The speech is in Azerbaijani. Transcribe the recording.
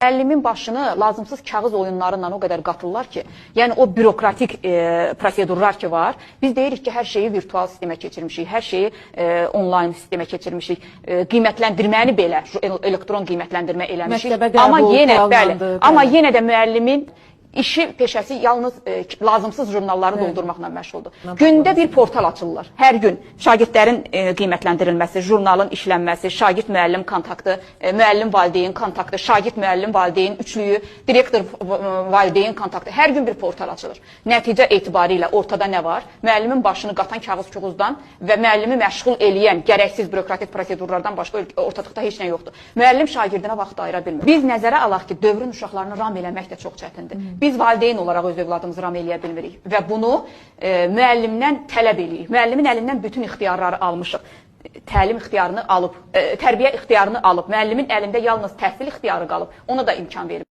Müəllimin başını lazımsız kağız oyunları ilə o qədər qatırlar ki, yəni o bürokratik prosedurlar ki var. Biz deyirik ki, hər şeyi virtual sistemə keçirmişik, hər şeyi onlayn sistemə keçirmişik. Qiymətləndirməni belə elektron qiymətləndirmə eləmişik. Məktəbə qəbul Amma yenə bəli, planlandı, amma bəli. yenə də müəllimin işi, peşəsi yalnız lazımsız jurnalları doldurmaqla məşğuldur. Gündə bir portal açırlar. Hər gün şagirdlərin qiymətləndirilməsi, jurnalın işlənməsi, şagird müəllim kontaktı, müəllim valideyn kontaktı, şagird müəllim valideyn üçlüyü, direktor valideyn kontaktı. Hər gün bir portal açılır. Nəticə etibarilə ortada nə var? Müəllimin başını qatan kağız-kuğuzdan və müəllimi məşğul eləyən gərəksiz bürokratik prosedurlardan başqa ortalıqda heç nə yoxdur. Müəllim şagirdinə vaxt ayıra bilmir. Biz nəzərə alaq ki, dövrün uşaqlarını ram eləmək də çox çətindir. Biz valideyn olaraq öz övladımızı ram eləyə bilmirik və bunu müəllimdən tələb eləyirik. Müəllimin əlindən bütün ixtiyarları almışıq. Təlim ixtiyarını alıb, tərbiyə ixtiyarını alıb, müəllimin əlində yalnız təhsil ixtiyarı qalıb, ona da imkan vermirik.